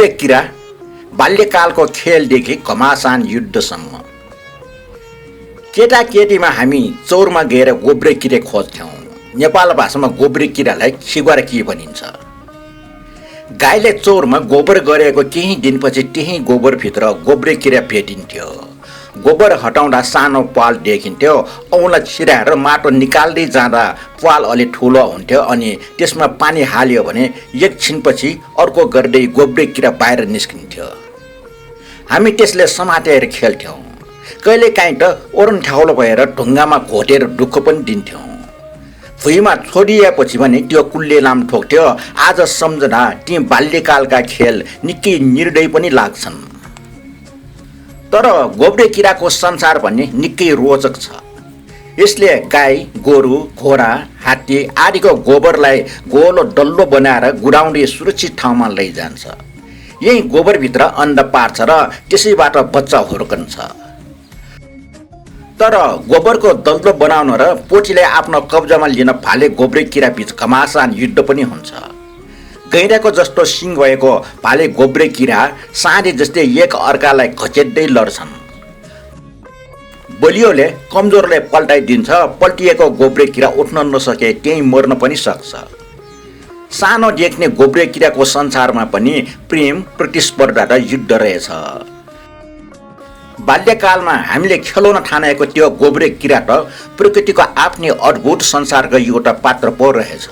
गोब्रे किरा बाल्यकालको खेलदेखि घमासान युद्धसम्म। केटाकेटीमा हामी चौरमा गएर गोब्रे किरे खोज्थ्यौँ। नेपाल भाषामा गोब्रे किरालाई खिगवारा भनिन्छ। गाईले चौरमा गोबर गरेको केही दिनपछि त्यही गोबरभित्र गोब्रे किरा भेटिन्थ्यो। गोबर हटाउँदा सानो पाल देखिन्थ्यो। औँलाई छिराएर माटो निकाल्दै जाँदा पाल अलि ठुलो हुन्थ्यो अनि त्यसमा पानी हाल्यो भने एकछिनपछि अर्को गर्दै गोब्रे किरा बाहिर निस्किन्थ्यो। हामी त्यसले समातेर खेल्थ्यौँ। कहिलेकाहीँ त ओरन ठ्याउलो भएर ढुङ्गामा घोटेर दुःख पनि दिन्थ्यौँ। भुइँमा छोडिएपछि भने त्यो कुल्ले लाम ठोक्थ्यो। आज सम्झना ती बाल्यकालका खेल निकै निर्दय पनि लाग्छन्। तर गोब्रे किराको संसार भन्ने निकै रोचक छ। यसले गाई, गोरु, घोडा, हात्ती आदिको गोबरलाई गोलो डल्लो बनाएर गुडाउँदै सुरक्षित ठाउँमा लैजान्छ। यही गोबरभित्र अन्डा पार्छ र त्यसैबाट बच्चा हुर्कन्छ। तर गोबरको दल्लो बनाउन र पोटीलाई आफ्नो कब्जामा लिन भाले गोब्रे किरा बीच घमासान युद्ध पनि हुन्छ। गैँडाको जस्तो सिङ भएको भाले गोब्रे किरा साँढे जस्तै एक अर्कालाई घचेट्दै लड्छन्। बलियोले कमजोरलाई पल्टाइदिन्छ। पल्टिएको गोब्रे किरा उठ्न नसके त्यहीँ मर्न पनि सक्छ। सानो देख्ने गोब्रे किराको संसारमा पनि प्रेम, प्रतिस्पर्धा र युद्ध रहेछ। बाल्यकालमा हामीले खेलाउन ठानेको त्यो गोब्रे किरा त प्रकृतिको आफ्नै अद्भुत संसारको एउटा पात्र पो रहेछ।